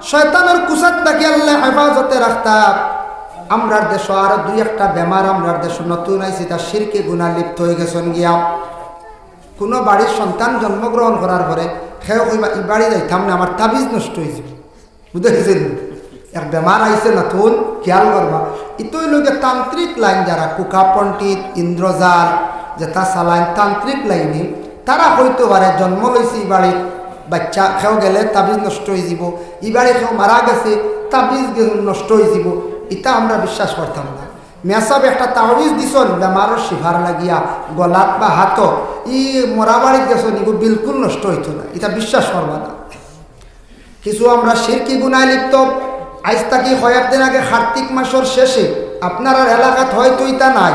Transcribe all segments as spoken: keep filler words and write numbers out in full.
শয়তানর কুছাত থাকি আল্লায় হেফাজতে রাখতা। আমরার দেশো আরো দুই একটা বেমার, আমরার দেশো নতুন আইছে, ইতা শিরকি গুনা লিপ্ত অইগেছইন গিয়া। কুনু বাড়ির সন্তান জন্মগ্রহণ করার পরে কেউ কইবা, "ই বাড়ি যাইতাম না, আমার তাবিজ নষ্ট অইযিবো।" বুঝছইন? এক বেমার আইছে নতুন, খেয়াল করবা। ইতা অইলো গিয়া তান্ত্রিক লাইন, যারা কুকা পণ্ডিত, ইন্দ্রজাল, যেতা চালাইন তান্ত্রিক লাইনে, তারা কইতো পারে জন্ম লইছে ই বাড়িত, বাচ্চা কেউ গেলে তাবিজ নষ্ট অইযিবো, ই বাড়ি কেউ মারা গেছে, তাবিজ গে-, নষ্ট অইযিবো, ইতা আমরা বিশ্বাস করতাম না। মেসাব একটা তাবিজ দিছইন বেমারর শিফার লাগিয়া, গলাত বা হাতো, ই মরা বাড়িত গেছইন, ইগু বিলকুল নষ্ট অইতো না, ইতা বিশ্বাস করবা না। কিছু আমরা শিরকি গুনায় লিপ্ত। আইজ থাকি কয়েকদিন আগে কার্তিক মাসর শেষে, আপনারার এলাকাত হয়তো ইতা নাই,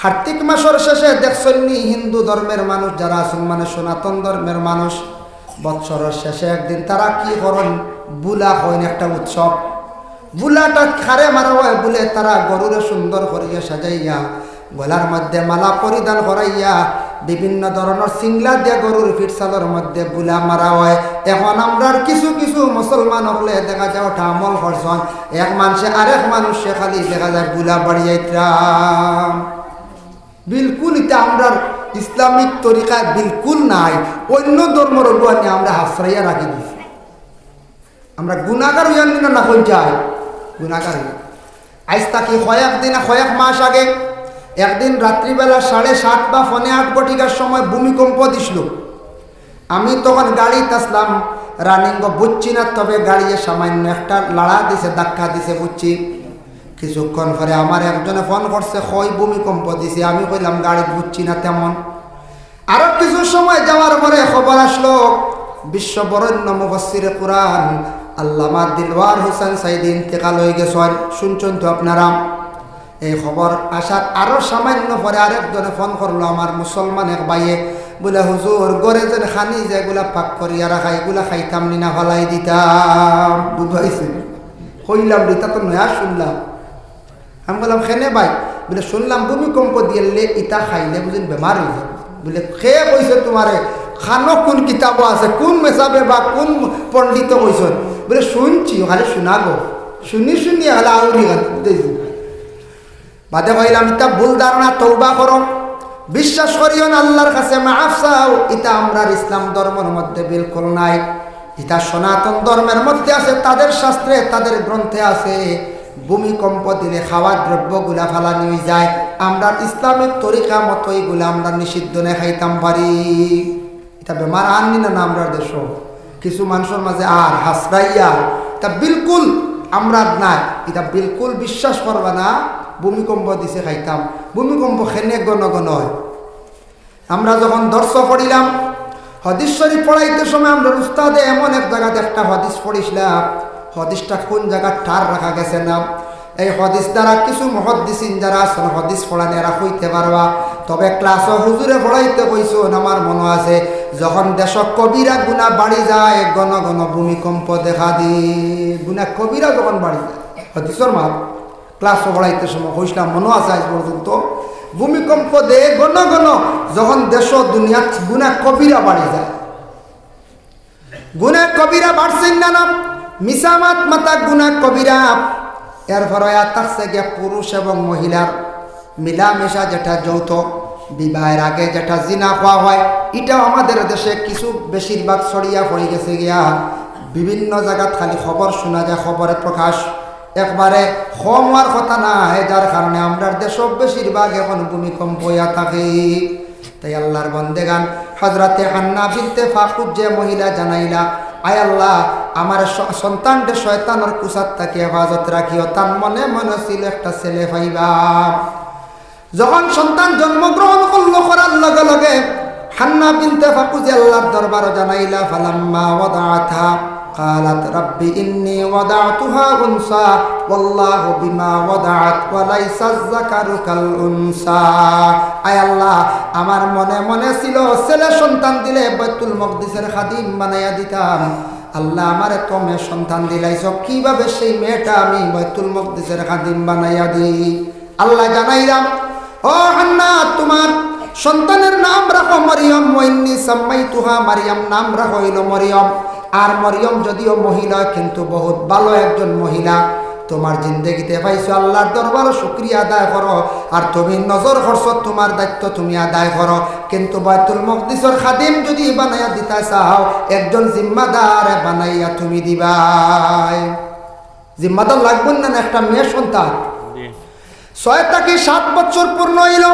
কার্তিক মাসর শেষে দেখছইন নি হিন্দু ধর্মের মানুষ যারা আছইন, মানে সনাতন ধর্মের মানুষ, বৎসরর শেষে একদিন তারা কি করইন, বুলা কইন একটা উৎসব। বুলাটা কারে মারা অয় বুলে, তারা গরুরে সুন্দর করিয়া সাজাইয়া, গলার মধ্যে মালা পরিধান করাইয়া, বিভিন্ন ধরনর সিংলা দিয়া গরুর পিঠছালর মধ্যে বুলা মারা অয়। এখন আমরার কিছু কিছু মুসলমান অকলে দেখা যায় ওটা আমল করছইন, এক মানষে আরেক মানষরে খালি দেখা যায় বুলা বাড়িয়াইতরা। বিলকুল ইতা আমরার ইসলামিক তরিকায় বিলকুল নাই। অইন্য ধর্মর অগুয়ানি আমরা হাসরাইয়া রাখি দিছি। আমরা গুনাগার অইয়ার নি না, না অইযাই? গুনাগার অইয়ার। আইজ থাকি কয়েকদিন, কয়েক মাস আগে একদিন রাত্রিবেলা সাড়ে সাত বা পৌনে আট ঘটিকার সময় ভূমিকম্প দিছিল। আমি তখন গাড়িত আছলাম, রানিংও বুঝছি না, তবে গাড়িয়ে সামান্য একটা লাড়া দিছে, ধাক্কা দিছে, বুঝছি। কিছুক্ষণ পরে আমার একজনে ফোন করছে, কই ভূমিকম্প দিছে। আমি কইলাম, গাড়িত বুঝছি না তেমন। আরো কিছু সময় যাওয়ার পরে খবর আসলো, বিশ্ববরেণ্য মুফাসসিরে কুরআন আল্লামা দিলওয়ার হোসেন সাইদি ইন্তেকাল অইগেছইন। শুনছইন তো আপনারা? এই খবর আসার আরো সামান্য পরে আরেকজনে ফোন করলো, আমার মুসলমান এক ভাইয়ে, বুলে, "হুজুর, ঘরে যেন খানি যেগুলা পাক করিয়া রাখা, ইগুলা খাইতাম নি না, ফালাই দিতাম।" বুঝাইছে? কইলাম, "ইতা তো নয়া শুনলাম।" আমি কইলাম, "কেনে ভাই?" বুলে, "শুনলাম ভূমিকম্প দিলে ইতা খাইলে বুঝইন বেমার অইযায়।" বুলে, "কে কইছে তুমারে? খানো কুন কিতাবো আছে? কুন মেসাবে বা কুন পণ্ডিতে কইছইন?" বুলে, "শুনছি, খালি শুনা গো, শুনি শুনি খালি আউরি খালি।" বাদে কইলাম, "ইতা ভুল ধারণা, তওবা করো, বিশ্বাস করিও না, আল্লার কাছে মাফ চাও।" ইতা আমরার ইসলাম ধর্মর মধ্যে বিলকুল নাই। ইতা সনাতন ধর্মের মধ্যে আছে, তাদের শাস্ত্রে, তাদের গ্রন্থে আছে, ভূমিকম্প দিলে খাওয়া দ্রব্যগুলা ফালানি অইযায়। আমরার ইসলামিক তরিকা মতো ইগুলা আমরা নিষিদ্ধ নে খাইতাম পারি। ইতা বেমার আর নি না, না আমরার দেশো কিছু মানষর মাঝে আর হাসরাইয়া, ইতা বিলকুল আমরার নাই। ইতা বিলকুল বিশ্বাস করবা না, ভূমিকম্প দিছে খাইতাম। ভূমিকম্প কেনে ঘন ঘন অয়? আমরা যখন দর্শ পড়িলাম, হাদিস শরীফ পড়াইতে সময় আমরার উস্তাদে এমন এক জাগাত একটা হাদিস পড়ছিলা, হাদিসটা কুন জাগাত ঠার রাখা গেছে না। এই হাদিস দ্বারা কিছু মুহাদ্দিসিন যারা আছইন হাদিস পড়ান এরা কইতে পারবা, তবে ক্লাসো হুজুরে পড়াইতে কইছইন, আমার মনো আছে, যখন দেশো কবিরা গুনা বাড়ি যায়, ঘন ঘন ভূমিকম্প দেখা দেয়। গুনা কবিরা যখন বাড়ি যায়, হাদিসর মাত ক্লাসো পড়াইতে সময় কইছলাম, মনো আছে আইজ পর্যন্ত, ভূমিকম্প দেয় ঘন ঘন, যখন দেশো দুনিয়াত গুনা কবিরা বাড়ি যায়। গুনা কবিরা বাড়ছইন না, না, মিছা মাত মাতা গুনা কবিরা। এরপরে আর থাকছে গিয়া পুরুষ এবং মহিলার মিলামিশা, যেটা যৌথ বিবাহের আগে যেটা জিনা কওয়া হয়, ইটাও আমাদের দেশে কিছু বেশিরভাগ ছড়িয়া পড়ি গেছে গিয়া। বিভিন্ন জাগাত খালি খবর শুনা যায়, খবরে প্রকাশ একবারে কম অওয়ার কথা নায়, যার কারণে আমরার দেশো বেশিরভাগ এখন ভূমিকম্প অইয়া থাকে। তাই আল্লার বন্দেগান, হজরতে হান্না বিনতে ফাকুজ যে মহিলা জানাইলা, "আয় আল্লাহ, আমার স-, সন্তানরে শয়তানর কুছাত থাকি হেফাজত রাখিও।" তান মনে মনে ছিল একটা ছেলে পাইবা। যখন সন্তান জন্মগ্রহণ করলো, করার লগে লগে হান্না বিনতে ফাকুজে আল্লার দরবারো জানাইলা, "ফালাম্মা ওয়াদাআতহা ক্বালাত রাব্বি ইন্নী ওয়াদাআতুহা উনসা ওয়াল্লাহু বিমা ওয়াদাআত ওয়া লাইসাজ যাকারু কাল উনসা।" আয় আল্লাহ, আমার মনে মনে ছিল ছেলে সন্তান দিলে বাইতুল মকদিসের খাদিম বানাইয়া দিতাম। আল্লাহ, আমারে তো মেয়ে সন্তান দিলাইছো, কিভাবে সেই মেয়েটা আমি বাইতুল মকদিসের খাদিম বানাইয়া দিই? আল্লাহ জানাইলাম, "ও হান্না, তুমার সন্তানের নাম রাখো মরিয়ম, ওয়া ইন্নী সাম্মাইতুহা মারিয়াম, নাম রাখো অইলো মরিয়ম।" আর মরিয়ম যদিও মহিলা, কিন্তু বহুত ভালো একজন মহিলা। তুমার জিন্দেগিতে পাইছো, আল্লার দরবারো শুকরিয়া আদায় করো। আর তুমি নজর করছো, তুমার দায়িত্ব তুমি আদায় করো। কিন্তু বায়তুল মকদিসর খাদিম যুদি বানাইয়া দিতা চাও, একজন জিম্মাদার বানাইয়া তুমি দিবায়। জিম্মাদার লাগবো না, না একটা মেয়ে সন্তান? ছয় থাকি সাত বছর পূর্ণ অইল।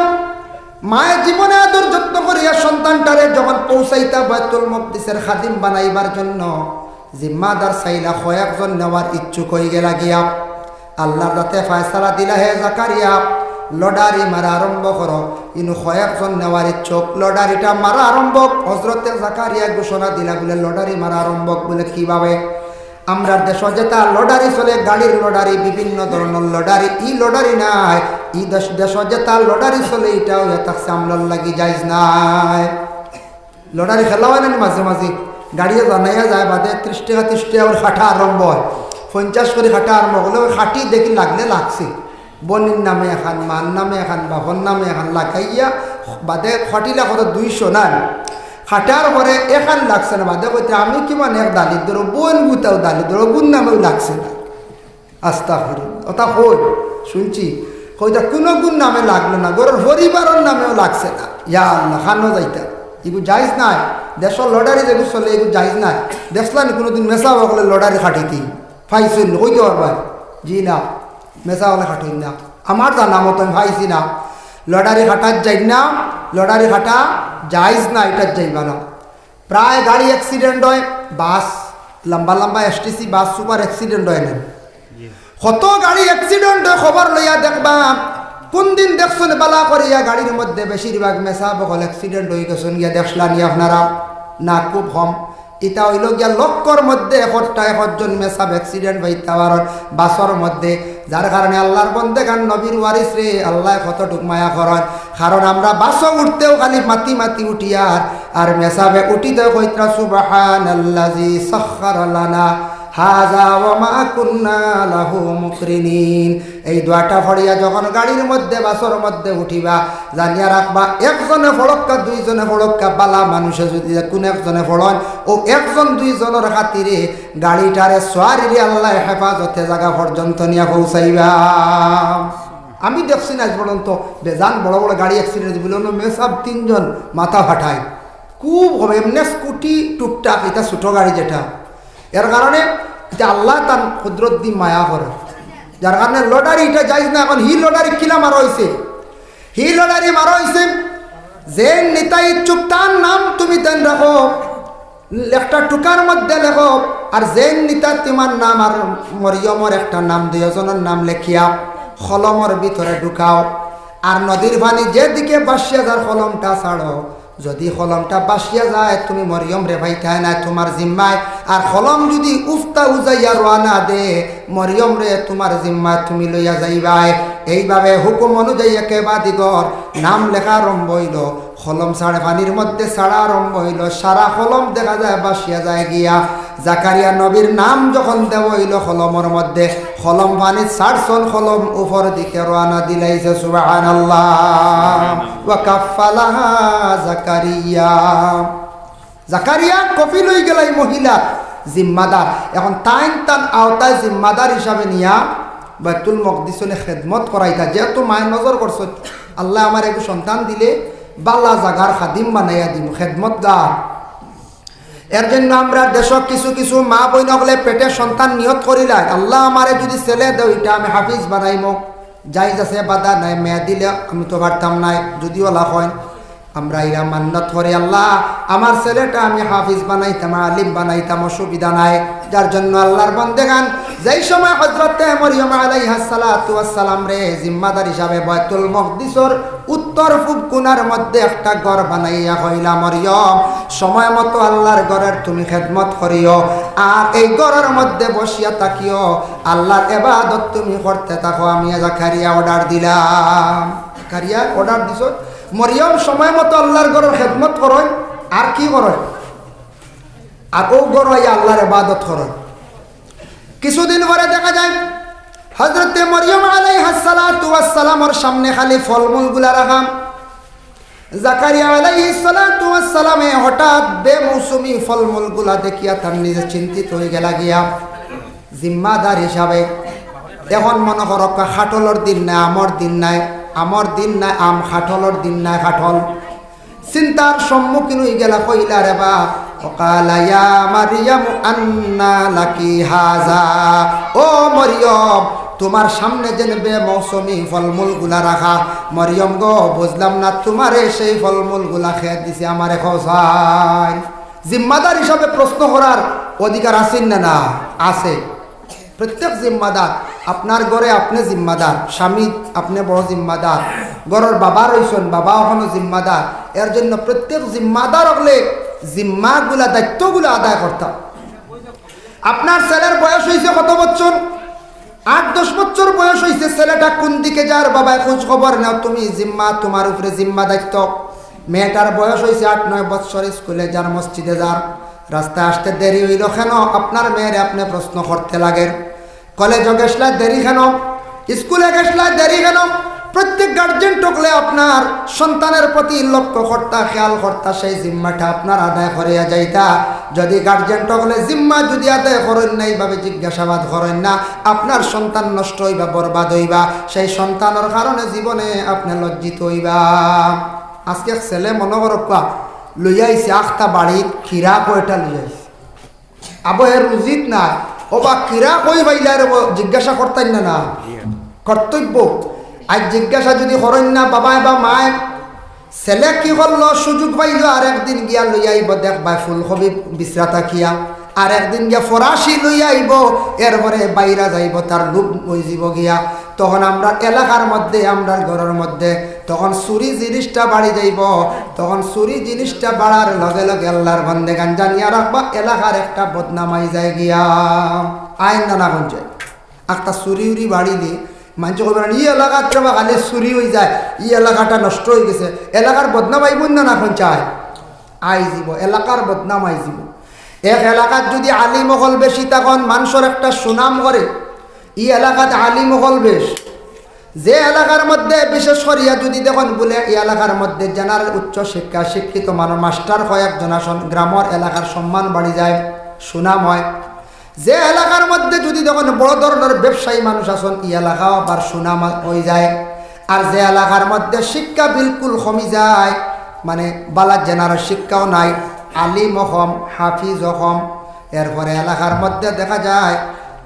মায়ে জীবনে আদর যত্ন করিয়া সন্তানটারে যখন পৌঁছাইতা বায়তুল মকদিসর খাদিম বানাইবার জন্য, জিম্মাদার চাইলা, কয়েকজন নেওয়ার ইচ্ছুক অইগেলা গিয়া। আল্লার যাতে ফয়সালা দিলা, হে জাকারিয়া, লটারি মারা আরম্ভ করো। ইনো কয়েকজন নেওয়ার ইচ্ছুক, লটারিটা মারা আরম্ভ। হজরতে জাকারিয়া ঘোষণা দিলা বুলে, লটারি মারা আরম্ভ। বুলে, কিভাবে? আমরার দেশো যেতা লটারি চলে, গাড়ির লটারি, বিভিন্ন ধরনর লটারি, ই লটারি নায়। ই দেশ, দেশো যেতা লটারি চলে, ইটা অইয়া থাকছে আমরার লাগি জায়েজ নায়। লটারি খেলা অয় না নি মাঝে মাঝে? গাড়িয়ে জানাইয়া যায়, বাদে ত্রিশ টেকা, ত্রিশ টেকা করি কাটা আরম্ভ অয়, পঞ্চাশ করি কাটা আরম্ভ অইলে, ওই কাটি দেখি লাগলে লাগছে। বইনর নামে এখান, মার নামে এখান, বাপর নামে এখান লাগাইয়া বাদে কাটিলা কত দুইশো না? কাটার পরে এখান লাগছে না, বাদে কইতে, "আমি কিমান এক দালিদ্র, বইন গুতাও দালিদ্র, গুর নামেও লাগছে না।" আস্তাগফিরুল্লাহ। ওটা কই? শুনছি। কইতা কুনু গুর নামে লাগলো না, ঘরর পরিবারর নামেও লাগছে না। ইয়া আল্লাহ, খানো যাইতা। ইগু জায়েজ নায়। দেশর লটারি যেগু চলে, ইগু জায়েজ নায়। দেখছলা নি কুনুদিন মেসাব অকলে লটারি কাটিতে? পাইছইন নি? কইতে পারবা? জি না, মেসাব অকলে কাটইন না। আমার জানা মতো আমি পাইছি না। লটারি কাটাত যাইন না, লটারি কাটা জায়েজ না, ইটাত যাইবা না। প্রায় গাড়ি accident অয়, বাস, লম্বা লম্বা এসটিসি বাস, সুপার accident অয় না? কত গাড়ি accident অয়, খবর লইয়া দেখবা। কুনদিন দেখছইন বালা করিয়া গাড়ির মধ্যে বেশিরভাগ মেসাব অকল accident অইগেছইন গিয়া দেখছলা নি আপনারা? না, খুব কম। ইটা অইলো গিয়া লক্ষর মধ্যে একটা একজন মেসাব accident পাইতা পারইন বাসর মধ্যে। যার কারণে আল্লার বন্দেগান, নবীর ওয়ারিসরে আল্লায় কতটুক মায়া করইন। কারণ আমরা বাসো উঠতেও খালি মাতি মাতি উঠিয়ার, আর মেসাবে উঠিতে কইতরা, "সুবহানাল্লাযী সাখখারা লানা হাযা ওয়া মা কুন্না লাহু মুকরিনিন।" এই দোয়াটা পড়িয়া যখন গাড়ির মধ্যে, বাসর মধ্যে উঠিবা, জানিয়া রাখবা, একজনে পড়উক্কা, দুইজনে পড়উক্কা, বালা মানুষে যুদি কুনু একজনে পড়ইন, অউ একজন দুইজনর খাতিরে গাড়িটারে, সোয়ারিরে আল্লায় হেফাজতে জাগা পর্যন্ত নিয়া পৌঁছাইবা। আমি দেখছি না আইজ পর্যন্ত বেজান বড় বড় গাড়ি accident অইছে বুলে, অনো মেসাব তিনজন মাথা ফাটায়। খুব কম, এমনে স্কুটি টুকটাক, ইটা ছোট গাড়ি যেটা। এর কারণে ইটা আল্লায় তান কুদরতদি মায়া করইন। যার কারণে লটারি ইটা জায়েজ না। এখন হি লটারি কিলা মারা অইছে? হি লটারি মারা অইছে, যেইন নিতা ইচ্ছুক তান নাম তুমি দেন রাখো। একটা টুকার মধ্যে লেখো, আর যেইন নিতা তুমার নাম আর মরিয়মর একটা নাম, দুইওজনর নাম লেখিয়া কলমর ভিতরে ঢুকাও, আর নদীর পানি যেদিকে ভাসিয়া যার কলমটা ছাড়ো। যুদি কলমটা ভাসিয়া যায়, তুমি মরিয়মরে পাইতায় নায় তুমার জিম্মায়, আর কলম যুদি উফতা উজাইয়া রওয়ানা দে, মরিয়মরে তুমার জিম্মায় তুমি লইয়া যাইবায়। এইভাবে হুকুম অনুযায়ী একেবাদিগর নাম লেখা আরম্ভ অইলো। কলম ছাড়ে পানির মধ্যে ছাড়া আরম্ভ অইলো, সারা কলম দেখা যায় ভাসিয়া যায় গিয়া। জাকারিয়া নবীর নাম যখন দেওয়া অইলো কলমর মধ্যে, কলম পানিত ছাড়ছইন, কলম উপর দিকে রওয়ানা দিলাইছে। সুবহানাল্লাহ। ওয়া কাফফালাহা জাকারিয়া। জাকারিয়া কফিল অইগেলা ই মহিলা, জিম্মাদার। এখন তাইন তান আওতায় জিম্মাদার হিসাবে নিয়া বাইতুল মকদিসো নে খেদমত করাইতা। যেহেতু মায়ে নজর করছইন, আল্লায় আমারে এগু সন্তান দিলে বালা জাগার খাদিম বানাইয়া দিমু, খেদমতগার। এর জন্য আমরার দেশো কিছু কিছু মা বইন অকলে পেটে সন্তান নিয়ত করিলায়, "আল্লায় আমারে যুদি ছেলে দেও, ইটা আমি হাফিজ বানাইমু।" জায়েজ আছে, বাধা নাই, মেয়ে দিলে আমি তো পারতাম নায়, যুদি অলা কইন। আমরা ইলা মান্নত করি, "আল্লাহ, আমার ছেলেটা আমি হাফিজ বানাইতাম, আলিম বানাইতাম, অসুবিধা নাই।" যার জন্য আল্লাহর বন্দেগান, যেই সময় হযরতে মরিয়ম আলাইহাস সালাতু ওয়াস সালামরে জিম্মাদার হিসাবে বায়তুল মকদিসর উত্তর পূব কোণার মধ্যে একটা ঘর বানাইয়া কইলা, "মরিয়ম, সময় মতো আল্লাহর ঘরের তুমি খেদমত করিও, আর এই ঘরের মধ্যে বসিয়া থাকিও, আল্লাহর ইবাদত তুমি করতে থাকো।" আমি জাকারিয়া অর্ডার দিলাম। জাকারিয়া অর্ডার দিছইন, মরিয়ম সময় মতো আল্লাহর ঘরের খেদমত করইন, আর কি করইন? আর অউ ঘরো আইয়া আল্লাহর ইবাদত করইন। কিছুদিন পরে দেখা যায়, হযরতে মরিয়ম আলাইহাস সালাতু ওয়াস সালামর সামনে খালি ফলমূলগুলা রাখা। জাকারিয়া আলাইহিস সালাতু ওয়াস সালামে হঠাৎ বেমৌসুমি ফলমূলগুলা দেখিয়া তার নিজে চিন্তিত অইগেলা গিয়া। জিম্মাদার হিসাবে এখন মনো করউক্কা কাঠলর দিন নায়, আমর দিন নায়, আমর দিন নায় আম, কাঠলর দিন নায় কাঠল। চিন্তার সম্মুখীন অইগেলা, কইলা, "রে বাপ, ওকালা ইয়া মারিয়াম আন্না লাকি হাজা।" ও মরিয়ম, তুমার সামনে যেন বেমৌসুমি ফলমূলগুলা রাখা। মরিয়ম গো, বুঝলাম না তুমারে সেই ফলমূলগুলা কে দিছে, আমারে কওছাইন। জিম্মাদার হিসাবে প্রশ্ন করার অধিকার আছে না? না, আছে। প্রত্যেক জিম্মাদার, আপনার ঘরে আপনে জিম্মাদার, স্বামী আপনে বড় জিম্মাদার, ঘরর বাবা রইছইন, বাবা অখনো জিম্মাদার। এর জন্য প্রত্যেক জিম্মাদার অকলে জিম্মাগুলা, দায়িত্বগুলা আদায় করতা। আপনার ছেলের বয়স অইছে কত বছর? আট দশ বছর বয়স অইছে, ছেলেটা কুন দিকে যার, বাবায় খোঁজ খবর নেও, তুমি জিম্মা, তুমার উপরে জিম্মা দায়িত্ব। মেয়েটার বয়স অইছে আট নয় বছর, স্কুলে যার, মসজিদে যার, রাস্তায় আসতে দেরি অইলো কেন? আপনার মেয়েরে আপনে প্রশ্ন করতে লাগের। কলেজো গেছলা দেরি কেন? স্কুলে গেছলা দেরি কেন? প্রত্যেক গার্জেন অকলে আপনার সন্তানের প্রতি লক্ষ্য করতা, খেয়াল করতা, সেই জিম্মাটা আপনার আদায় করিয়া যাইতা। যদি গার্জেন অকলে জিম্মা যদি আদায় করইন না, এইভাবে জিজ্ঞাসাবাদ করইন না, আপনার সন্তান নষ্ট অইবা, বরবাদ অইবা, সেই সন্তানর কারণে জীবনে আপনে লজ্জিত অইবা। আজকে এক ছেলে মনো করউক্কা লইয়া আইছে আখতা বাড়িত, কিরা কয়টা লইয়া আইছে। আবো হে রুজিত নাই, ও বা কিরা কই পাইলা রে, ও জিজ্ঞাসা করতাইন না, না? কর্তব্য। আইজ জিজ্ঞাসা যদি করইন না বাবায় বা মায়, ছেলে কি করলো, সুযোগ পাইলো, আর একদিন গিয়া লইয়া আইবো, দেখবায় ফুলকপি বিচরা থাকিয়া, আর একদিন গিয়া ফরাসি লইয়া আইবো, এরপরে বাইরা যাইবো, তার লোভ অইযিবো গিয়া। তখন আমরার এলাকার মধ্যে, আমরার ঘরর মধ্যে তখন চুরি জিনিসটা বাড়ি যাইবো। তখন চুরি জিনিসটা বাড়ার লগে লগে আল্লার বান্দেগান জানিয়া রাখবা, এলাকার একটা বদনাম আই যায় গিয়া। আইন না, না কইন চাই। একটা চুরি উরি বাড়িলে মানষে কইবা, "ই এলাকাত রে বা খালি চুরি অই যায়, ই এলাকাটা নষ্ট অই গেছে।" এলাকার বদনাম আইবো না, না কইন চাই? আইযিবো, এলাকার বদনাম আইযিবো। এক এলাকাত যদি আলিম অকল বেশি থাকইন, মানষর একটা সুনাম করে, ই এলাকাত আলিম অকল বেশ। যে এলাকার মধ্যে বিশেষ করিয়া যদি দেখইন বুলে, ই এলাকার মধ্যে general উচ্চ শিক্ষা, শিক্ষিত মানুষ, মাস্টার কয়েকজন আছইন, গ্রামর এলাকার সম্মান বাড়ি যায়, সুনাম অয়। যে এলাকার মধ্যে যদি দেখইন বড় ধরনর ব্যবসায়ী মানুষ আছইন, ই এলাকাও আবার সুনাম অই যায়। আর যে এলাকার মধ্যে শিক্ষা বিলকুল কমি যায়, মানে বালা general শিক্ষাও নাই, আলিমও কম, হাফিজও কম, এরপরে এলাকার মধ্যে দেখা যায়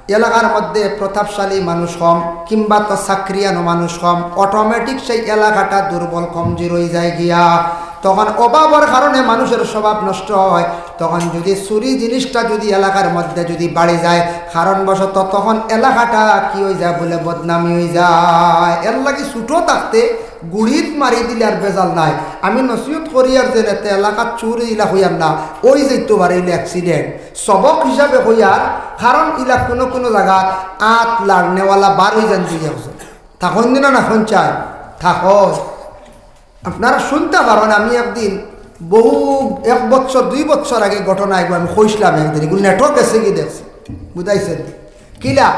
এলাকার মধ্যে প্রতাপশালী মানুষ কম, কিংবা তো চাকরিয়ানো মানুষ কম, automatic সেই এলাকাটা দুর্বল কমজোর অই যায় গিয়া। তখন অভাবর কারণে মানুষর স্বভাব নষ্ট অয়। তখন যদি চুরি জিনিসটা যদি এলাকার মধ্যে যদি বাড়ি যায়, কারণবশত তখন এলাকাটা কি অই যায় বুলে বদনামি অই যায়। এরলাগি ছোট থাকতে গুড়িত মারি দিলে আর বেজাল নাই। আমি নসিহত করি আর যে নেতে এলাকাত চুরি ইলা অইয়ার না, অই যাইতো পারে ইলা accident। সবক হিসাবে কইয়ার, কারণ ইলা কুনু কুনু জাগাত আত লাড়নেওয়ালা বার অই যাইন দুই একজন। থাকইন না, না কইন চাই? থাকইন। আপনারা শুনতা পারইন, আমি একদিন বহু এক বছর, দুই বছর আগে ঘটনা এগু আমি কইছলাম একদিন, এগু নেটো গেছে গি দেখছি, বুঝাইছে নি? কিলা,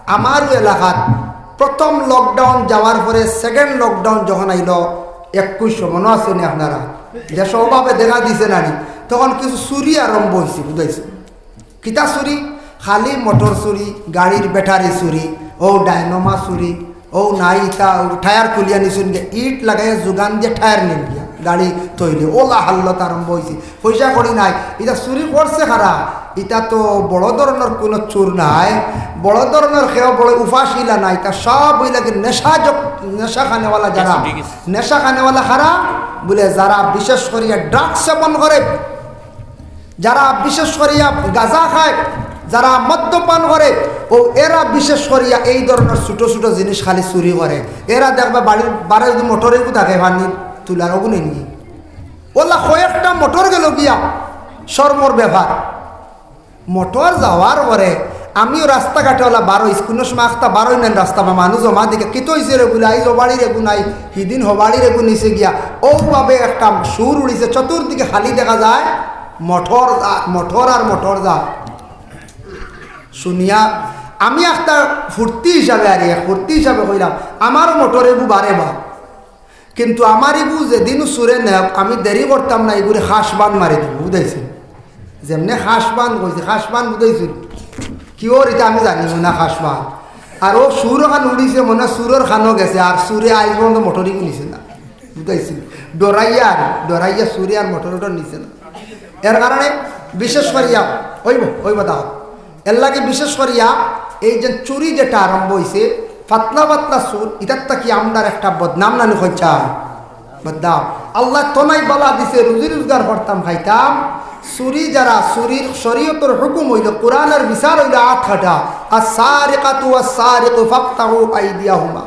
আমার অউ এলাকাত প্রথম lockdown যাওয়ার পরে second lockdown যখন আইলো, একুইশশো, মনো আছে নি আপনারা? দেশো অভাবে দেখা দিছে না নি, তখন কিছু চুরি আরম্ভ অইছে, বুঝাইছে? কিতা চুরি? খালি মোটর চুরি, গাড়ির ব্যাটারি চুরি, অউ ডায়নামা চুরি, অউ নাই ইতা, অউ টায়ার খুলিয়া নিছইন গিয়া, ইট লাগাইয়া যোগান দিয়া টায়ার নিন গিয়া, গাড়ি তৈলে, অলা হাল্লত আরম্ভ অইছে। পয়সা কড়ি নাই, ইতা চুরি করছে কারা? ইতা তো বড় ধরনর কুনু চুর নায়, বড় ধরনর কেউ বড় উপাসিলা নায়, ইতা সব অইলা গি নেশা জক-, নেশা খানেওয়ালা যারা, নেশা খানেওয়ালা কারা? বুলে যারা বিশেষ করিয়া ড্রাগ সেবন করে, যারা বিশেষ করিয়া গাঁজা খায়, যারা মদ্যপান করে, অউ এরা বিশেষ করিয়া এই ধরনর ছোট ছোট জিনিস খালি চুরি করে। এরা দেখবা বাড়ির বারে যদি মোটর এগু থাকে পানি তুলার অগু নেই নি। অলা কয়েকটা মোটর গেলো গিয়া শরমর ব্যাপার। মোটর যাওয়ার পরে আমিও রাস্তাঘাটে অলা বারই, কুনু সময় আখতা বারই নাইন রাস্তা বা মানুষ জমা দেখি, "কিতা অইছে রে?" বুলে, "আইজ অউ বাড়ির এগু নাই, হিদিন হউ বাড়ির এগু নিছে গিয়া।" অউভাবে একটা সুর উড়িছে, চতুর্দিকে খালি দেখা যায় মোটর যা, মোটর আর মোটর যা। শুনিয়া আমি একটা ফুর্তি হিসাবে, আর এক ফুর্তি হিসাবে কইলাম, "আমারও মোটর এগু বারে বা।" কিন্তু আমার ইগু যেদিনউ চুরে নেউক, আমি দেরি করতাম না, ইগুরে খাস বান মারি দিমু, বুঝাইছি? যেমনে খাস বান কইছি, খাস বান বুঝাইছি? কি ওর ইটা আমি জানি না, খাস বান। আর ও চুর খান উড়িছে, মনে চুরর খানো গেছে, আর চুরে আইজ পর্যন্ত মোটরই নিছে না, বুঝাইছি? ডরাইয়া আর, ডরাইয়া চুরে আর মোটর উটর নিছে না। এর কারণে বিশেষ করিয়া, ওইব, ওইব দাও। এর লাগি বিশেষ করিয়া এই যে চুরি যেটা আরম্ভ হইছে, পাতলা পাতলা চুর, ইটার থাকি আমরার একটা বদনাম নানি কইছা? বদনাম। আল্লায় তো নাই বালা দিছে, রুজি রোজগার করতাম, খাইতাম। চুরি যারা, চুরির শরীয়তর হুকুম হইল, কোরআনের বিচার হইল আত কাটা। السارقة والسارق فاقطعوا أيديهما।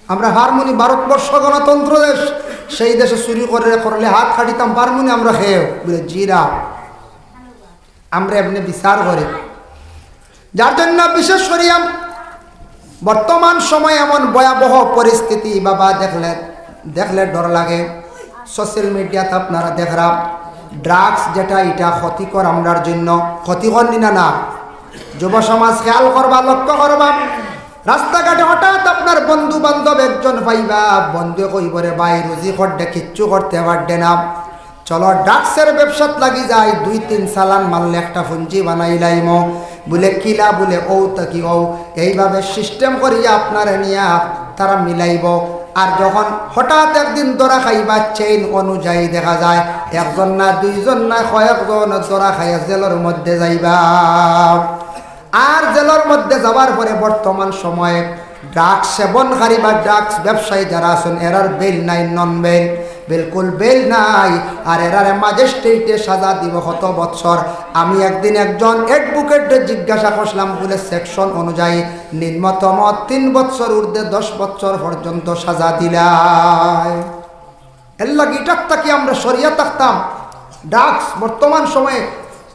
আমরা পারমুনি, ভারতবর্ষ গণতন্ত্র দেশ, সেই দেশে চুরি করে করলে আত কাটিতাম, পারমুনি আমরা? কেউ বলে, "জি না।" আমরা এমনে বিচার করি, যার জন্য বিশেষ করি আম-, বর্তমান সময় এমন ভয়াবহ পরিস্থিতি, বাবা, দেখলে, দেখলে ডর লাগে। সোশ্যাল মিডিয়াত আপনারা দেখরা, ড্রাগস যেটা, এটা ক্ষতিকর আমরার জন্য, ক্ষতিকর নি না? না, যুব সমাজ খেয়াল করবা, লক্ষ্য করবা, রাস্তাঘাটে হঠাৎ আপনার বন্ধু বান্ধব একজন পাইবা, বন্ধুয়ে কইব, "রে ভাই, রুজি করতে কিচ্ছু করতে পারবে না, চলো ড্রাগসের ব্যবসাত লাগি যাই, দুই তিন চালান মারলে একটা পুঞ্জি বানাইলাইমু।" বলে, "কিলা?" বলে, "ও তো কি ও।" এইভাবে সিস্টেম করিয়া আপনারে নিয়া তারা মিলাইব। আর যখন হঠাৎ একদিন ধরা খাইবা, চেইন অনুযায়ী দেখা যায় একজন না, দুইজন না, কয়েকজন ধরা খাইয়া জেলর মধ্যে যাইবা। আর জেলর মধ্যে যাওয়ার পরে বর্তমান সময়ে ড্রাগস সেবনকারী বা ড্রাগস ব্যবসায়ী যারা আছেন, এরার বেইল নাই, নন বেইল, বিলকুল বেইল নাই। আর এরারে ম্যাজিস্ট্রেটে সাজা দিব কত বছর। আমি একদিন একজন অ্যাডভোকেটরে জিজ্ঞাসা করছিলাম, বলে, "সেকশন অনুযায়ী নিম্নতম তিন বছর, ঊর্ধ্বে দশ বছর পর্যন্ত সাজা দিলায়।" এর লাগি ইটার থাকি আমরা সরিয়া থাকতাম। ড্রাগস বর্তমান সময়ে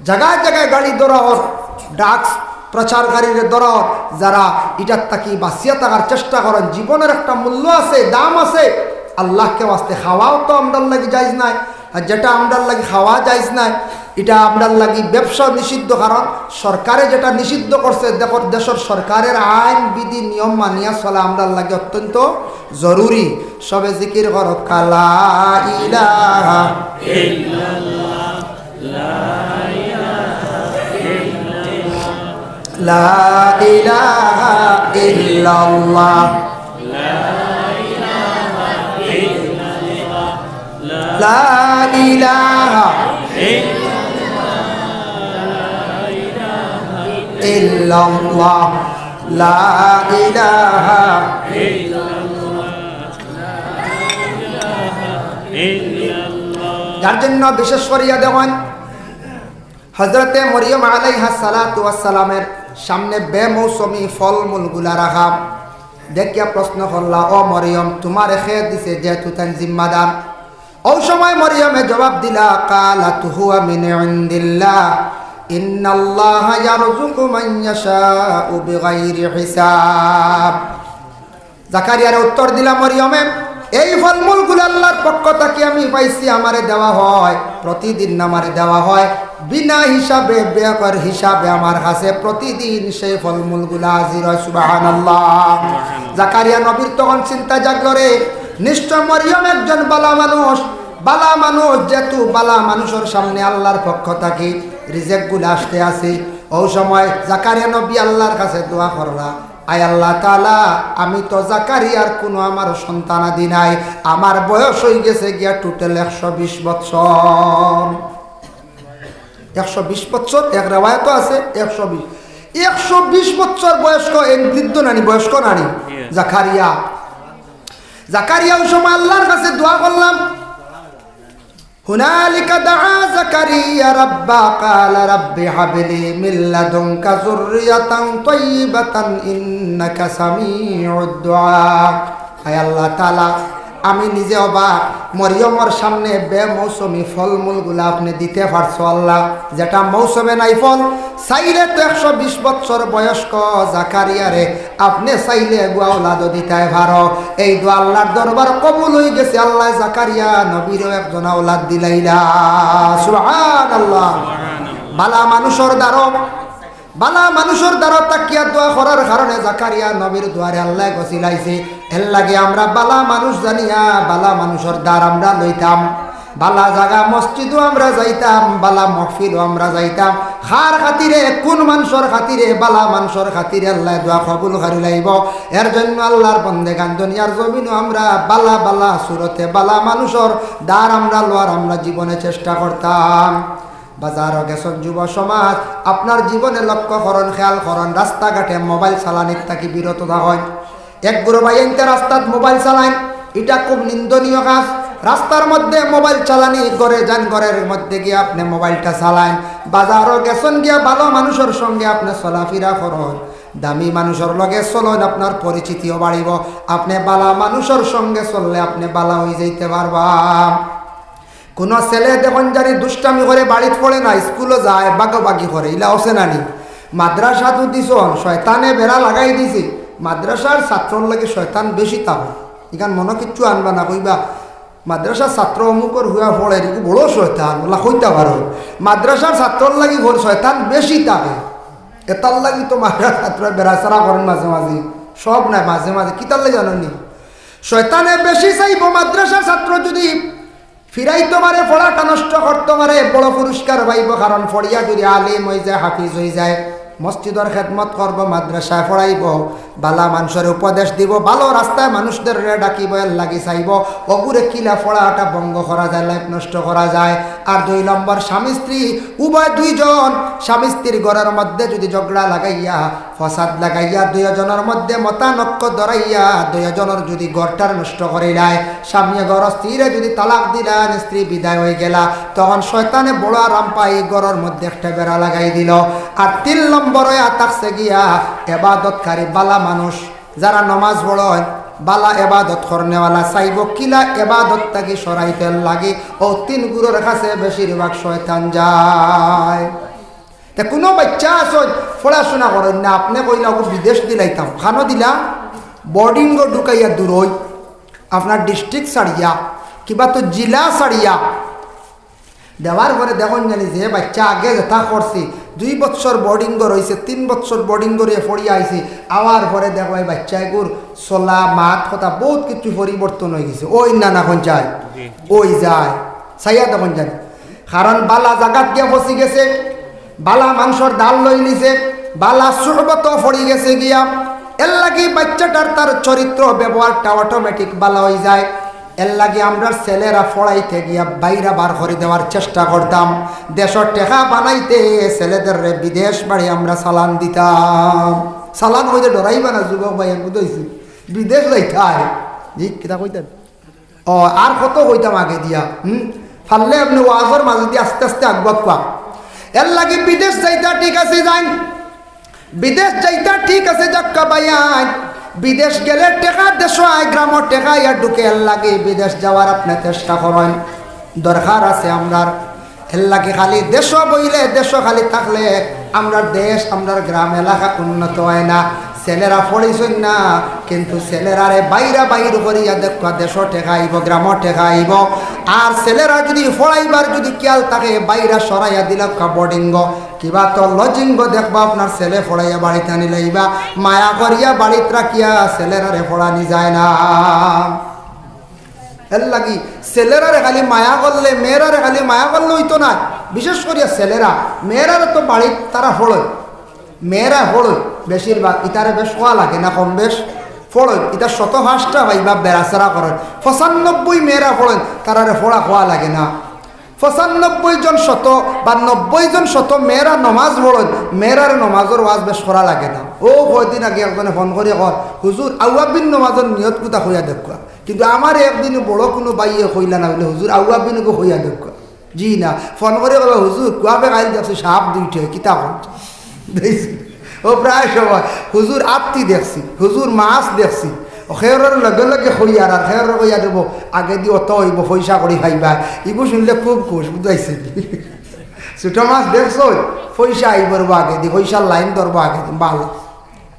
জায়গায় জায়গায় গাড়ি ধরা অর, ড্রাগস প্রচারকারীরে ধরা অর, যারা ইটার থাকি বাঁচিয়া থাকার চেষ্টা করেন, জীবনের একটা মূল্য আছে, দাম আছে। আল্লাহকে ওয়াস্তে খাওয়াও তো আমরার লাগি জায়েজ নাই, আর যেটা আমরার লাগি খাওয়া জায়েজ নাই, ইটা আমরার লাগি ব্যবসা নিষিদ্ধ, কারণ সরকারে যেটা নিষিদ্ধ করছে, দেখো, দেশর সরকারের আইন বিধি নিয়ম মানিয়া চলা আমরার লাগি অত্যন্ত জরুরি। সবে জিকির করো, লা ইলাহা ইল্লাল্লাহ, লা ইলাহা ইল্লাল্লাহ, লা ইলাহা ইল্লাল্লাহ। লা ইলাহা ইল্লাল্লাহ, লা ইলাহা ইল্লাল্লাহ। যার জন্য বিশেষ করিয়া দেখইন, হযরতে মরিয়ম আলাইহাস সালাতু ওয়াস সালামের সামনে বেমৌসুমি ফলমূলগুলা রাখা। দেখিয়া প্রশ্ন করলা, "ও মরিয়ম, তুমারে কে দিছে যেহেতু তাইন জিম্মাদার?" অউ সময় মরিয়মে জবাব দিলা, "কালাত হুয়া মিন ইনদিল্লাহ, ইন্নাল্লাহা ইয়ারযুকু মান ইয়াশাউ বিগাইরি হিসাব।" জাকারিয়ারে উত্তর দিলা মরিয়মে, "এই ফলমূলগুলা আল্লাহর পক্ষ থাকি আমি পাইছি, আমারে দেওয়া হয়, প্রতিদিন আমারে দেওয়া হয়, বিনা হিসাবে, বেগর হিসাবে আমার কাছে প্রতিদিন সেই ফলমূলগুলা হাজির হয়।" সুবহানাল্লাহ। জাকারিয়া নবীর তখন চিন্তা জাগলো, রে, নিশ্চয় মরিয়ম একজন বালা মানুষ, বালা মানুষ, যেহেতু বালা মানুষর সামনে আল্লাহর পক্ষ থাকি রিজেকগুলা আসতে আছে। অউ সময় জাকারিয়া নবী আল্লাহর কাছে দোয়া করলা, "আয় আল্লাহ তাআলা, আমি তো জাকারিয়ার কুনু আমার সন্তানাদি নাই, আমার বয়স অইগেছে গিয়া টোটাল একশো বিশ বৎসর।" একশো বিশ বৎসর, এক রেওয়ায়েতও আছে একশো বিশ। একশো বিশ বৎসর বয়স্ক, এন বৃদ্ধ নানি, বয়স্ক নানি? জাকারিয়া। জাকারিয়া অউ সময় আল্লাহর কাছে দোয়া করলা। হুনালিকা দাআ জাকারিয়া রাব্বা, ক্বালা রাব্বি হাবলি মিন লাদুনকা যুররিয়াতান তাইয়িবাতান ইন্নাকা সামিউদ দুআ। আয় আল্লাহ তাআলা, আমি নিজে অবাক, মরিয়মর সামনে বেমৌসুমি ফলমূলগুলা আপনে দিতে পারছো আল্লাহ, যেটা মৌসুমে নাই ফল। চাইলে তো একশো বিশ বৎসর বয়স্ক জাকারিয়ারে আপনে চাইলে এগু আওলাদও দিতায় পারো। এই দোয়া আল্লাহর দরবার কবুল অইগেছে, আল্লায় জাকারিয়া নবীরেও একজন আওলাদ দিলাইলা। সুবহানাল্লাহ। বালা মানুষর দ্বারো বালা মানুষর দ্বারো তাকিয়া দোয়া করার কারণে জাকারিয়া নবীর দুয়ারে আল্লায় গছিলাইছে। এরলাগি আমরা বালা মানুষ জানিয়া বালা মানুষর দ্বার আমরা লইতাম, বালা জাগা মসজিদো আমরা যাইতাম, বালা মহফিলো আমরা যাইতাম। কার খাতিরে, কুন মানষর খাতিরে? বালা মানষর খাতিরে আল্লায় দোয়া কবুল করিলাইবো। এর জন্য আল্লার বন্দেগান, দুনিয়ার জমিনো আমরা বালা বালা সুরতে বালা মানুষর দ্বার আমরা লওয়ার আমরা জীবনে চেষ্টা করতাম। বাজারো গেছইন যুব সমাজ, আপনার জীবনে লক্ষ্য করইন, খেয়াল করইন, রাস্তাঘাটে মোবাইল চালানির থাকি বিরত থাকইন। এক গুরু ভাইয়াইন্তে রাস্তাত মোবাইল চালাইন, ইটা খুব নিন্দনীয় কাজ। রাস্তার মধ্যে মোবাইল চালানি, ঘরে যাইন, ঘরের মধ্যে গিয়া আপনে মোবাইলটা চালাইন। বাজারো গেছইন গিয়া ভালা মানুষর সঙ্গে আপনে চলাফিরা করইন, দামি মানুষর লগে চলইন, আপনার পরিচিতিও বাড়িবো। আপনে ভালা মানুষর সঙ্গে চললে আপনে ভালা অইযাইতে পারবা। কুনু ছেলে দেখইন জানি দুষ্টামি করে, বাড়িত পড়ে না, স্কুলো যায়, বাগাবাগি করে, ইলা আছে না নি? মাদ্রাসাত দিছইন, শয়তানে বেড়া লাগাই দিছে। মাদ্রাসার ছাত্রর লাগি শয়তান বেশি থাকে। ইখান মনো কিচ্ছু আনবা না, কইবা, "মাদ্রাসার ছাত্র অমুকর হুয়া পড়ে, ইগু বড় শয়তান", অলা কইতা পারো। মাদ্রাসার ছাত্রর লাগি ঘর শয়তান বেশি থাকে। এটার লাগি তো মাদ্রাসার ছাত্র বেড়াছেড়া করইন মাঝে মাঝে, সব নায়, মাঝে মাঝে। কিতার লাগি জানো নি? শয়তানে বেশি চাইবো মাদ্রাসার ছাত্র যদি ফিরাইতো পারে, পড়াটা নষ্ট করতো পারে, বড় পুরস্কার পাইবো। কারণ পড়িয়া যদি আলিম অইযায়, হাফিজ অইযায়, মসজিদর খেদমত করবো, মাদ্রাসায় পড়াইবো, ভালা মানষরে উপদেশ দিবো, ভালা রাস্তায় মানুষরে ডাকিবো, এরলাগি চাইবো অগুরে কিলা পড়াটা ভঙ্গ করা যায়, life নষ্ট করা যায়। আর দুই নম্বর, স্বামী স্ত্রী উভয় দুইজন, স্বামী স্ত্রীর ঘরর মধ্যে যদি ঝগড়া লাগাইয়া, ফসাদ লাগাইয়া, দুইজনর মধ্যে মতানৈক্য ধরাইয়া, দুইজনর যদি ঘরটার নষ্ট করিলায়, স্বামীয়ে ঘরর স্ত্রীরে যদি তালাক দিলা, স্ত্রী বিদায় অইগেলা, তখন শয়তানে বড় আরাম পায়, ঘরর মধ্যে একটা বেড়া লাগাই দিলো। আর তিন নম্বর অইয়া থাকছে গিয়া এবাদতকারী ভালা মানুষ, যারা নমাজ পড়ইন, ভালা এবাদত করনেওয়ালা, চাইবো কিলা এবাদত থাকি সরাইবার লাগি অউ তিন গুরুর কাছে বেশিরভাগ শয়তান যায়। তে কুনু বাইচ্চা আছইন, পড়াশুনা করইন না, আপনে কইলা, "অগু বিদেশ দিলাইতাম", কানো দিলা, বোর্ডিংও ঢুকাইয়া দূরই, আপনার district ছাড়িয়া, কিবা তো জেলা ছাড়িয়া। দেওয়ার পরে দেখইন জানি যে বাইচ্চা আগে যেতা করছে, দুই বছর বোর্ডিংও রইছে, তিন বছর বোর্ডিংও রইয়া পড়িয়া আইছে, আওয়ার পরে দেখবায় বাইচ্চা এগুর চলা, মাত, কথা বউত কিচ্ছু পরিবর্তন অইগেছে। অয় না, না, অখন যায়? জি। অইযায়। চাইয়া দেখইন জানি। কারণ ভালা জাগাত গিয়া ফসি গেছে, ভালা মানষর দ্বার লইলিছে, ভালা সুহবতো পড়ি গেছে গিয়া। এরলাগি বাইচ্চাটার তার চরিত্র ব্যবহারটা automatic ভালা অইযায়। এরলাগি আমরার ছেলেরা পড়াইতে গিয়া বাইরা বার করি দেওয়ার চেষ্টা করতাম। দেশর টেকা বানাইতে ছেলেদেররে বিদেশ বাড়ি আমরা চালান দিতাম। চালান কইতে ডরাইবা না যুবক ভাই, আমি বুঝাইছি। বিদেশ যাইতায়। জি, কিতা কইতাম? ও, আর কত কইতাম আগে দিয়া, হুম? পারলে আপনে ওয়াজর মাঝে দিয়া আস্তে আস্তে আগুয়া কুয়া। এরলাগি বিদেশ যাইতা ঠিক আছে, যাইন। বিদেশ যাইতা ঠিক আছে, যাউক্কা ভাইয়াইন। বিদেশ গেলে টেকা দেশো আয়, গ্রামো টেকা আইয়া ঢুকে, এরলাগি বিদেশ যাওয়ার আপনে চেষ্টা করইন। দরকার আছে আমরার। এরলাগি খালি দেশো বইলে, দেশো খালি থাকলে আমরার দেশ, আমরার গ্রাম এলাকা উন্নত অয় না। ছেলেরা পড়িছইন না, কিন্তু ছেলেরারে বাইরা বাইর করিয়া দেখবা, দেশো টেকা আইবো, গ্রামো টেকা আইবো। আর ছেলেরা যদি পড়াইবার যদি খিয়াল থাকে, বাইরা সরাইয়া দিলাউক্কা বোর্ডিংও, কিবা তো লজিংও দেখবা, আপনার ছেলে পড়াইয়া বাড়িত আনিলাইবা, মায়া করিয়া বাড়িত রাখিয়া ছেলেরারে পড়ানি যায় না। এরলাগি ছেলেরারে খালি মায়া করলে, মেয়েরারে খালি মায়া করলে অইতো না। বিশেষ করিয়া ছেলেরা, মেয়েরারে তো বাড়িত তারা পড়ইন, মেয়েরা পড়ইন বেশিরভাগ, ইতারে বেশ কওয়া লাগে না, কম বেশ পড়ইন। ইতা শত পাঁচটা ভাইবা বেড়াছেড়া করইন, পঁচানব্বই মেয়েরা পড়ইন, তারারে পড়া কওয়া লাগে না। পঁচানব্বই জন শত বা নব্বই জন শত মেয়েরা নমাজ পড়ইন, মেয়েরারে নমাজর ওয়াজ বেশ করা লাগে না। অউ কয়দিন আগে একজনে ফোন করি কর, "হুজুর, আউয়াবিন নমাজর নিয়ত কুতা কইয়া দেউক্কা।" কিন্তু আমারে একদিনও বড় কুনু ভাইয়ে কইলা না, অইলে, "হুজুর, আউয়াবিনগু কইয়া দেউক্কা।" জি না, ফোন করি কইবা, "হুজুর, কুয়াবে কাইল দেখছি সাপ দুইটা, কিতা কন?" অউ প্রায় সময়, "হুজুর, আত্তি দেখছি, হুজুর, মাছ দেখছি।" অউ খেয়রর লগে লগে কইয়ার, আর খেয়রর কইয়া দেবো, "আগেদি অত অইবো, পয়সা করি পাইবা।" ইগু শুনলে খুব খুশ, বুঝাইছে নি? ছোট মাছ দেখছো, পয়সা আইবো রে আগেদি, পয়সার লাইন ধরবো আগেদি, ভালা।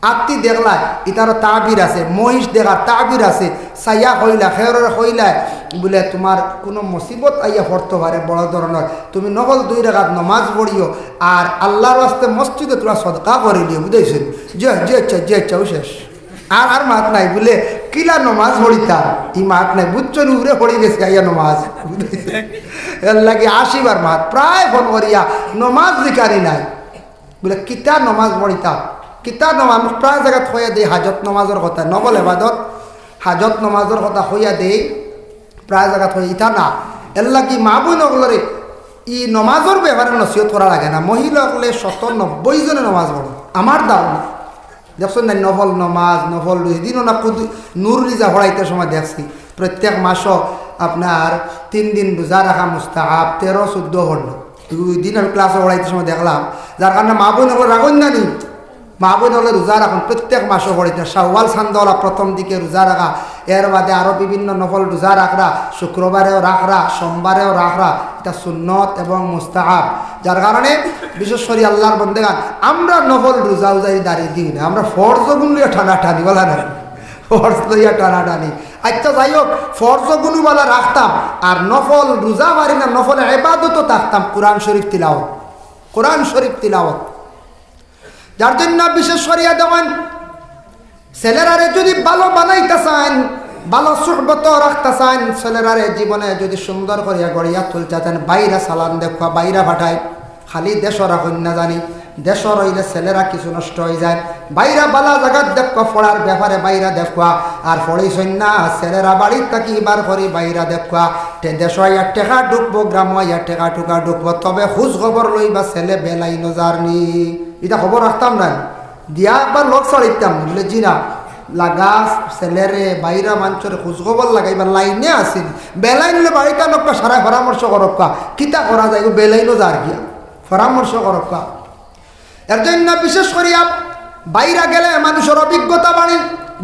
আত্তি দেখলা, ইতারও তাবির আছে, মহিষ দেখার তাবির আছে। চাইয়া কইলা, খেয়ররে কইলা, বুলে, "তুমার কুনু মুসিবত আইয়া পড়তো পারে বড় ধরনর, তুমি নফল দুই রাকাত নমাজ পড়িও, আর আল্লার ওয়াস্তে মসজিদো তুমরা সদকা করিলিও।" বুঝাইছইন? জি, জি, আচ্ছা, জি, আচ্ছা, অউ শেষ। আর, আর মাত নাই। বুলে, "কিলা নমাজ পড়িতা?" ই মাত নাই, বুঝছইন, উপরে পড়ি গেছে আইয়া নমাজ। এরলাগি আশিবার মাত, প্রায় ফোন করিয়া, নমাজ জিকারি নাই। বুলে, "কিতা নমাজ পড়িতা? কিতা নমাজ?" আমি প্রায় জাগাত কইয়া দেই হাজত নমাজর কথা, নফল এবাদত, হাজত নমাজর কথা কইয়া দেই, প্রায় জাগাত কই, ইতা না। এরলাগি মা বইন অকলরে ই নমাজর ব্যাপারে নসিহত করা লাগে না। মহিলা অকলে শত নব্বই জনে নমাজ পড়ে, আমার ধারণা। দেখছইন না, নফল নমাজ, নফল রোজা, দিনও না কুদু-, নুরুল রিজা পড়াইতে সময় দেখছি, প্রত্যেক মাসও আপনার তিন দিন রোজা রাখা মুস্তাহাব, তেরো চৌদ্দ পড়লো। দুই দিন আমি ক্লাসে পড়াইতে সময় দেখলাম, যার কারণে মা বইন অকল রাখইন না নি, মা বইন অকলে রোজা রাখইন, প্রত্যেক মাসও পড়ইন না। শাওয়াল চান্দওয়ালা প্রথম দিকে রোজা রাখা, এর বাদে আরো বিভিন্ন নফল রোজা রাখরা, শুক্রবারেও রাখরা, সোমবারেও রাখরা, ইটা সুন্নত এবং মুস্তাহাব। যার কারণে বিশেষ করি আল্লার বন্দেগান, আমরা নফল রোজা উজাই দাঁড়িয়ে দিই না, আমরা ফরজ গুন লইয়া টানাটানি, বলা না, ফরজ লইয়া টানাটানি। আচ্ছা, যাই হোক, ফরজ গুনু বালা রাখতাম, আর নফল রোজা পারি না, নফল এবাদতও থাকতাম, কোরআন শরীফ তিলাওত, কোরআন শরীফ তিলাওত। যার জন্য বিশেষ করিয়া দেখইন, ছেলেরারে যদি ভালো বানাইতা চাইন, ভালো সুহবত রাখতা চাইন, ছেলেরারে জীবনে যদি সুন্দর করিয়া গড়িয়া তুলতা চাইন, বাইরা চালান দেখবা, বাইরা ফাটাইন। খালি দেশো রাখইন না জানি, দেশো রইলে ছেলেরা কিছু নষ্ট অইযায়। বাইরা বালা জাগাত দেখবা, পড়ার ব্যাপারে বাইরা দেখবা, আর পড়াইছইন না, ছেলেরা বাড়িত থাকি বার করি বাইরা দেখবা। তে দেশো আইয়া টেকা ঢুকবো, গ্রামো আইয়া টেকা টুকা ঢুকবো, তবে খোঁজ খবর লইবা, ছেলে বেলাইনো যারনি। ইটা খবর রাখতাম না। দিয়া একবার লগ ছাড়িতাম, বুলে, "জি না, লাগা ছেলেরে, বাইরা মানষরে খোঁজ খবর লাগাইবার লাইনে আছিল। বেলাইন অইলে বাড়িত আনউক্কা, সারায় পরামর্শ করউক্কা, কিতা করা যায় গো, বেলাইনো যার গিয়া, পরামর্শ করউক্কা।" এর জন্য বিশেষ করিয়া বাইরা গেলে মানুষর অভিজ্ঞতা বাড়ে,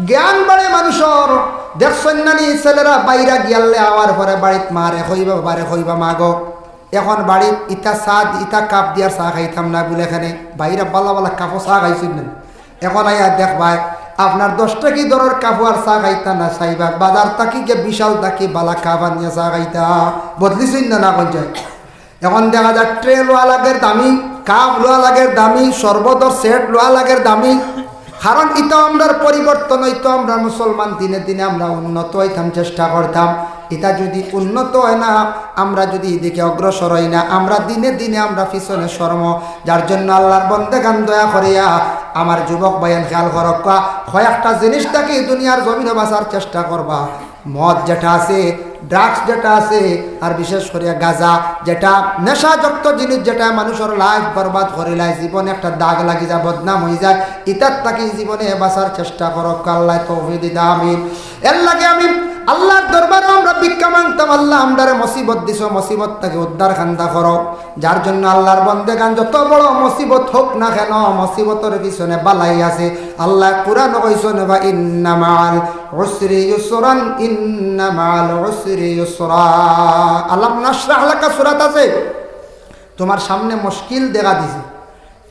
জ্ঞান বাড়ে মানুষর। দেখছইন না নি, ছেলেরা বাইরা গিয়ালে আওয়ার পরে বাড়িত মারে কইবা, বাবারে কইবা, "মা গো, এখন বাড়িত ইতা চা দি-, ইতা কাপ দিয়ার চা খাইতাম না বুলে কেনে, বাইরা বালা বালা কাপো চা খাইছইন না।" এখন আইয়া দেখবায়, আপনার দশ টাকি দরর কাপো আর চা খাইতা না, চাইবা বাজার থাকি গিয়া বিশাল থাকি বালা কাপ আনিয়া চা খাইতা। বদলিছইন না, না কোন যায়? এখন দেখা যায় ট্রে লওয়া লাগের দামি, কাপ লওয়া লাগের দামি, শরবতর সেট লওয়া লাগের দামি। কারণ ইতা আমরার পরিবর্তন অইতো, আমরা মুসলমান দিনে দিনে আমরা উন্নত অইতাম, চেষ্টা করতাম। ইতা যদি উন্নত অয় না, আমরা যদি ইদিকে অগ্রসর অই না, আমরা দিনে দিনে আমরা পিছনে সরমু। যার জন্য আল্লার বন্দেগান দয়া করিয়া আমার যুবক ভাইয়াইন খেয়াল করউক্কা, কয়েকটা জিনিস থাকি দুনিয়ার জমিনো বাঁচার চেষ্টা করবা। মদ যেটা আছে, ড্রাগস যেটা আছে, আর বিশেষ করিয়া গাঁজা, যেটা নেশাযুক্ত জিনিস, যেটা মানুষর লাইফ বরবাদ করিলায়, জীবনে একটা দাগ লাগি যায়, বদনাম অইযায়, ইতার থাকি জীবনে বাঁচার চেষ্টা করউক্কা, আল্লায় তৌফিক দিতা, আমিন। এরলাগি আমি আল্লার দরবারো আমরা ভিক্ষা মাংতাম, "আল্লা, আমরারে মুসিবত দিছো, মুসিবত থাকি উদ্ধার কান্দা করো।" যার জন্য আল্লার বন্দেগান যত বড় মুসিবত হউক না কেনে, মুসিবতর পিছনে বালাই আছে। আল্লায় কোরআনো কইছইন, "ওয়া ইন্না মাআল উসরি ইউসরান, ইন্না মাআল উসরি ইউসরা।" আলাম নাশরাহ লাকা সুরাত আছে, তুমার সামনে মুশকিল দেখা দিছে,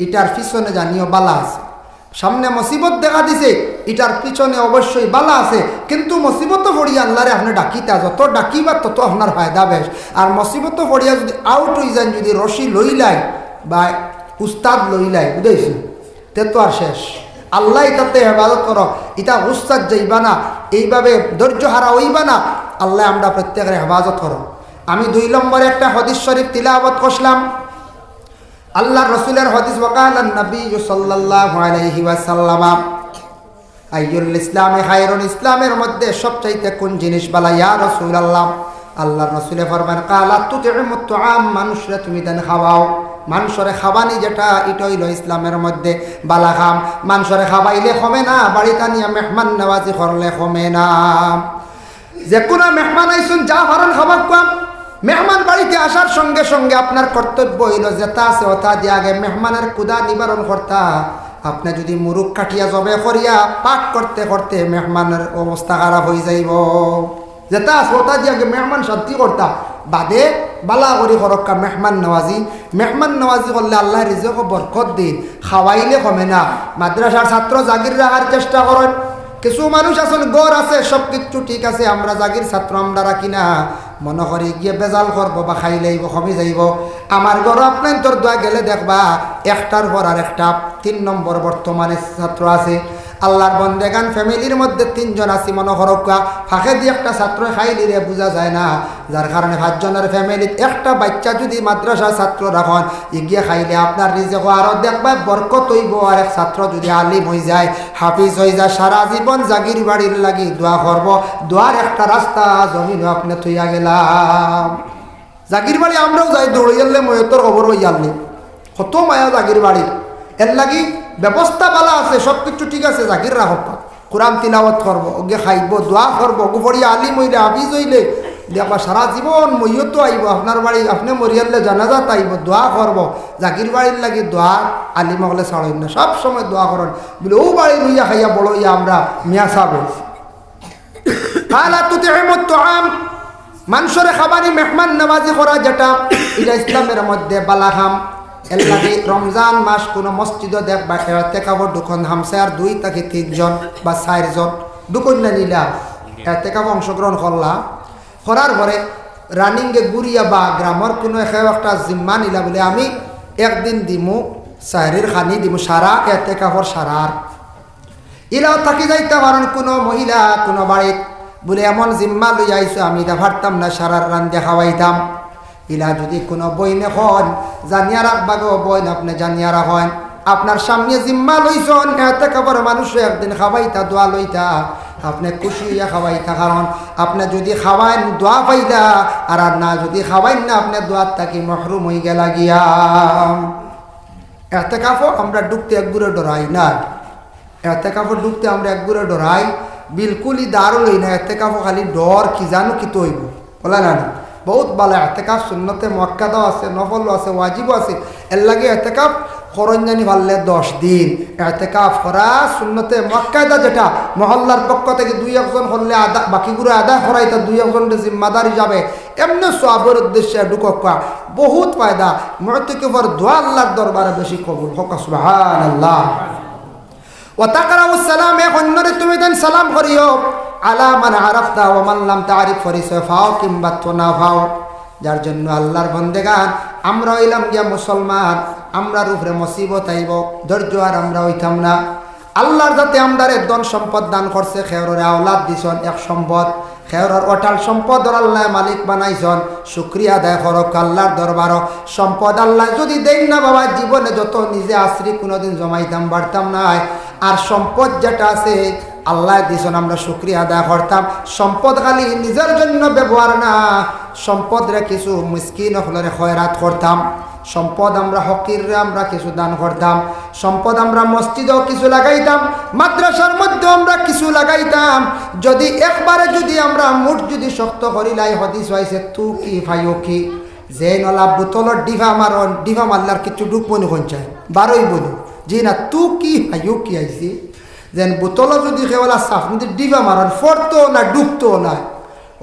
ইটার পিছনে জানিও বালা আছে। সামনে মুসিবত দেখা দিছে, ইটার পিছনে অবশ্যই বালা আছে। কিন্তু মুসিবতো পড়িয়া আল্লারে আপনে ডাকিতা, যত ডাকিবা তত আপনার ফায়দা বেশ। আর মুসিবতো পড়িয়া যদি আউট অইযাইন, যদি রশি লইলায় বা উস্তাদ লইলায়, বুঝাইছি, তে তো আর শেষ। আল্লায় ইতাতে হেফাজত করো, ইতা গুস্সাত যাইবা না, এইভাবে ধৈর্য হারা অইবা না। আল্লায় আমরা প্রত্যেকের হেফাজত করো। আমি দুই নম্বরে একটা হাদিস শরীফ তিলাওয়াত করছিলাম। আল্লার রসুলের হাদিস, ওয়াকালান নবী সাল্লাল্লাহু আলাইহি ওয়াসাল্লাম, "আইয়ুল ইসলামি খায়রুন, ইসলামের মধ্যে সবচাইতে কোন জিনিস বালা, ইয়া রাসূলুল্লাহ?" আল্লার রসুলে ফরমাইন, "কালা তুতইমুত তাআম, মানুষরে তুমি দেন খাওয়াও।" মানুষরে খাওয়ানি যেটা, ইটা অইলো ইসলামের মধ্যে বালা কাম। মানুষরে খাওয়াইলে কমে না, বাড়িত আনিয়া মেহমান নওয়াজি করলে কমে না। যে কোনো মেহমান আইছইন, যা পারইন খাওয়াউক্কা। মেহমান বাড়িতে আসার সঙ্গে সঙ্গে আপনার কর্তব্য অইলো যেটা আছে ওটা দিয়া আগে মেহমানের ক্ষুধা নিবারণ করতা। আপনে যদি মুরুগ কাটিয়া জবে করিয়া পাক করতে করতে মেহমানের অবস্থা খারাপ অইযাইবো। যেটা আছে ওটা দিয়া আগে মেহমান শান্তি করতা, বাদে বালা করি করউক্কা মেহমান নওয়াজি। মেহমান নওয়াজি করলে আল্লায় রিজিকো বরকত দেইন, খাওয়াইলে কমে না। মাদ্রাসার ছাত্র জাগির রাখার চেষ্টা করইন। কিছু মানুষ আছইন, ঘর আছে, সব কিচ্ছু ঠিক আছে, আমরা জাগির ছাত্র, আমরা রাখি না। মনো করি গিয়া বেজাল করবো বা খাইলাইবো, কমি যাইবো। আমার ঘরো আপনাইনতর দোয়া গেলে দেখবা, একটার পর আর একটা, তিন নম্বর বর্তমানে ছাত্র আছে। আল্লার বন্দেগান, ফ্যামিলির মধ্যে তিনজন আছি মনো করউক্কা, ফাঁকেদি একটা ছাত্র খাইলিরে বুঝা যায় না, যার কারণে পাঁচজনর ফ্যামিলিত একটা বাইচ্চা যুদি মাদ্রাসার ছাত্র রাখইন, ইগিয়ে খাইলে আপনার রিজিকো আরো দেখবা বরকত অইবো। আর এক ছাত্র যুদি আলিম অইযায়, হাফিজ অইযায়, সারা জীবন জাগির বাড়ির লাগি দোয়া করবো। দোয়ার একটা রাস্তা জমিনো আপনে থইয়া গেলা। জাগির বাড়ি আমরাও যাই দৌড়াইয়ারলে ময়তর খবর পাইয়ারলে। কত মায়া জাগির বাড়ি। এরলাগি ব্যবস্থা বালা আছে, সব কিচ্ছু ঠিক আছে, জাগির রাখউক্কা। কোরআন তিলাওয়াত করবো, অগে খাইবো, দোয়া করবো, অগু পড়িয়া আলিম অইলে, হাফিজ অইলে, দেখবা সারা জীবন ময়তো আইবো আপনার বাড়ি, আপনে মরিয়ারলে জানাজাত আইবো, দোয়া করবো। জাগির বাড়ির লাগি দোয়া আলিম অকলে ছাড়ইন না, সব সময় দোয়া করইন। বুলে, অউ বাড়ি রইয়া খাইয়া বড় অইয়া আমরা মিয়া সাব অইছি। কালা তুতইমুত তাআম, মানষরে খাবানি, মেহমান নওয়াজি করা যেটা, ইটা ইসলামের মধ্যে বালা কাম। এরলাগি রমজান মাস কুনু মসজিদো দেখবা এতেকাফো ঢুকইন হামসায়ার দুই থাকি তিনজন বা চাইরজন ঢুকইন না নিলা, এতেকাফো অংশগ্রহণ করলা, করার পরে রানিংয়ে ঘুরিয়া বা গ্রামর কুনু একেউ একটা জিম্মা নিলা, বুলে আমি একদিন দিমু, সাহরির খানি দিমু, সারা এতেকাফর সারার ইলাও থাকি যাইতা পারইন কুনু মহিলা কুনু বাড়িত, বুলে এমন জিম্মা লইয়া আইছো, আমি ইতা পারতাম না, সারার রান্দিয়া খাওয়াইতাম। ইলা যুদি কুনু বইনে কইন, জানিয়া রাখবা গো বইন, আপনে জানিয়া রাখইন, আপনার সামনে জিম্মা লইছইন, এতেকাফর মানষরে একদিন খাওয়াইতা, দোয়া লইতা, আপনে খুশি অইয়া খাওয়াইতা, কারণ আপনে যুদি খাওয়াইন দোয়া পাইলা, আর, আর না যুদি খাওয়াইন না, আপনে দোয়ার থাকি মহরুম অইগেলা গিয়া। এতেকাফো আমরা ঢুকতে একগুরে ডরাই না। এতেকাফো ঢুকতে আমরা একগুরে ডরাই, বিলকুলই দারও লই না। এতেকাফো খালি ডর, কি জানো কিতা অইবো, বলে না নি? বউত বালা এতেকাফ, সুন্নতে মুআক্কাদাও আছে, নফলও আছে, ওয়াজিবও আছে। এরলাগি এতেকাফ করইন জানি পারলে দশ দিন। এতেকাফ করা সুন্নতে মুআক্কাদা যেটা, মহল্লার পক্ষ থাকি দুই একজন করলে আদা, বাকিগুরে আদায় করাইতা দুই একজনরে জিম্মাদার হিসাবে, এমনে সওয়াবর উদ্দেশ্যে ঢুকউক্কা, বউত ফায়দা। মুআতাকিফর দোয়া আল্লার দরবারে বেশি কবুল। কউক্কা সুবহানাল্লাহ। ওয়া তাকরাউস সালাম, এক অইন্যরে তুমিতাইন সালাম করিও। আলা মান আরাফতা ওয়া মান লাম তারিফ, পরিচয় পাও কিংবা তো না পাও। যার জন্য আল্লার বন্দেগান, আমরা অইলাম গিয়া মুসলমান, আমরার উপরে মুসিবত আইবো, ধৈর্য আর আমরা অইতাম না। আল্লার যাতে আমরারে ধন সম্পদ দান করছে, খেউররে আওলাদ দিছইন, এক সম্পদ, খেউরর অটাল সম্পদর আল্লায় মালিক বানাইছইন, শুকরিয়া আদায় করউক আল্লার দরবারো। সম্পদ আল্লায় যুদি দেইন না বাবা, জীবনে যত নিজে আছরি কুনুদিন জমাইতাম পারতাম নায়। আর সম্পদ যেটা আছে আল্লায় দিছইন, আমরা শুকরিয়া আদায় করতাম। সম্পদ খালি নিজর জন্য ব্যবহার না, সম্পদরে কিছু মিসকিন অকলরে খয়রাত করতাম। সম্পদ আমরা ফকিররে আমরা কিছু দান করতাম, সম্পদ আমরা মসজিদো কিছু লাগাইতাম, মাদ্রাসার মধ্যে আমরা কিছু লাগাইতাম। যুদি একবারে যুদি আমরা মুঠ যুদি শক্ত করিলাই, হাদিসো আইছে তুকি ফায়ুকি, যেন অলা বোতলর ডিফা মারইন, ডিফা মারলে আর কিচ্ছু ঢুকবো নি কইন চাই, বারইবো নি। জি না, তুকি ফায়ুকি আইছে, যেন বোতলো যুদি কেউ অলা চাপনি দি ডিফা মারইন, ফড়তো না, ঢুকতো না।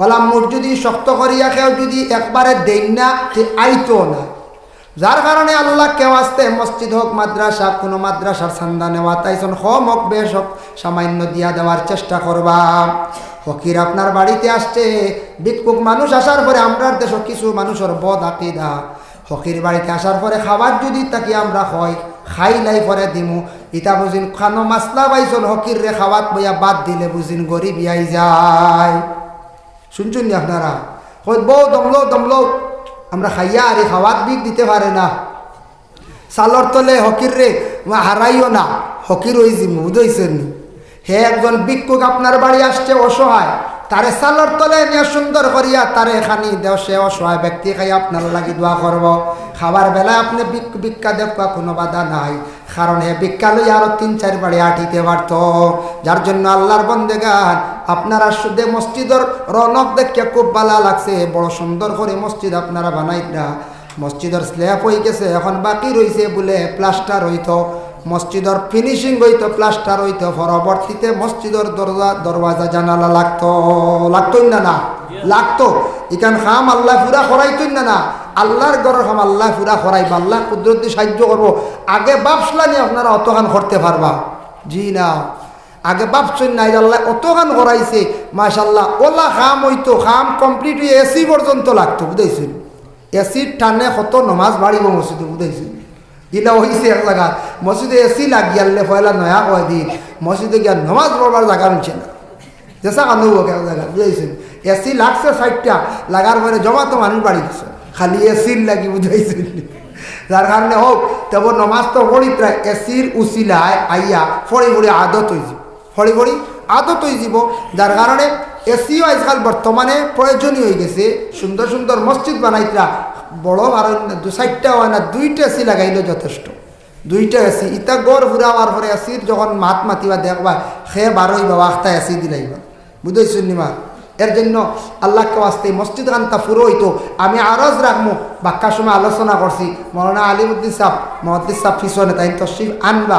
অলা মুঠ যুদি শক্ত করিয়া কেউ যুদি একবারে দেইন না, তে আইতো না। যার কারণে আল্লায় কেউ আস্তে মসজিদ হউক, মাদ্রাসা, কুনু মাদ্রাসার চান্দা নেওয়াত আইছইন, কম হউক বেশ হউক, সামাইন্য দিয়া দেওয়ার চেষ্টা করবা। ফকির আপনার বাড়িতে আসছে, ভিক্ষুক মানুষ আসার পরে আমরার দেশো কিছু মানুষর বদ আকিদা, ফকির বাড়িতে আসার পরে খাওয়াত যুদি থাকি আমরা কই, খাইলাই পরে দিমু, ইতা বুঝিন কানো মাসলা পাইছইন, ফকিররে খাওয়াত বইয়া ভাত দিলে বুঝিন গরিবি আইযায়। শুনছইন নি আপনারা? কই, বউ দমলো, দমলো, আমরা খাইয়া আর ই খাওয়াত ভিক দিতে পারে না। চালর তলে ফকিররে হারাইও না, ফকির অইযিমু, বুঝছইন নি? হে একজন ভিক্ষুক আপনার বাড়ি আসছে অসহায়, তারে চালর তলে নিয়া সুন্দর করিয়া তারে খানি দেও, সে অসহায় ব্যক্তি খাই আপনার লাগি দোয়া করবো। খাবার বেলায় আপনে ভিক-, ভিক্ষা দেউক্কা, কুনু বাধা নাই। কারণ হে ভিক্ষা লইয়া আরো তিন চাইর বাড়ি আটিতে পারতো। যার জন্য আল্লার বন্দেগান, আপনারা শুধু মসজিদর রৌনক দেখিয়া খুব বালা লাগছে, বড় সুন্দর করি মসজিদ আপনারা বানাইতরা। মসজিদর স্ল্যাব অইগেছে, এখন বাকি রইছে বুলে প্লাস্টার অইতো। মসজিদর ফিনিশিং অইতো, প্লাস্টার অইতো, পরবর্তীতে মসজিদর দরজা, দরওয়াজা, জানালা লাগতো, লাগতো না, না? লাগতো। ইখান কাম আল্লায় পুরা করাইতইন না, না, আল্লার ঘরর কাম আল্লায় পুরা করাইবা, আল্লায় কুদরতি সাহায্য করবো। আগে ভাবছলা নি আপনারা অতখান করতে পারবা? জি না। আগে ভাবছইন না, এই যে আল্লায় অতখান করাইছে, মাশাআল্লাহ, অলা কাম অইতো, কাম complete অইয়া এসি পর্যন্ত লাগতো, বুঝাইছইন? এসির টানে কত নমাজ বাড়িবো মসজিদো, বুঝাইছইন? ইলা অইছে এক জাগাত, মসজিদো এসি লাগিয়ালে পয়লা নয়া কয়দিন, মসজিদো গিয়া নমাজ পড়বার জাগা মিলছে না। যেসা কানো হোক এক জাগাত, বুঝাইছইন? এসি লাগছে চাইরটা, লাগার পরে জমাতো মানুষ বাড়ি গেছে, খালি এসির লাগি, বুঝাইছইন? যার কারণে হোক, তবু নমাজ তো পড়িত্রা, এসির উসিলায় আইয়া পড়ি পড়ি আদত অইছে। পড়ি পড়ি আদত অইযিবো, যার কারণে এসিও আজকাল বর্তমানে প্রয়োজনীয় অইগেছে। সুন্দর সুন্দর মসজিদ বানাইত্রা, বড় বারো না, দু চাইরটা অয় না, দুইটা এসি লাগাইলেও যথেষ্ট। দুইটা এসি, ইতা ঘর পুরা অওয়ার পরে এসির যখন মাত মাতিবা দেখবা, কে বারোইবা, ওয়াক্তা এসি দিলাইবা। বুঝাইছইন নি মা? এর জন্য আল্লাহকে ওয়াস্তে মসজিদ খানতা পুরো অইতো। আমি আরজ রাখমু, বাক্কা সময় আলোচনা করছি, মৌলানা আলিমউদ্দিন সাহেব, মুহাদ্দিস সাহেব পিছনে, তাইন তশরিফ আনবা।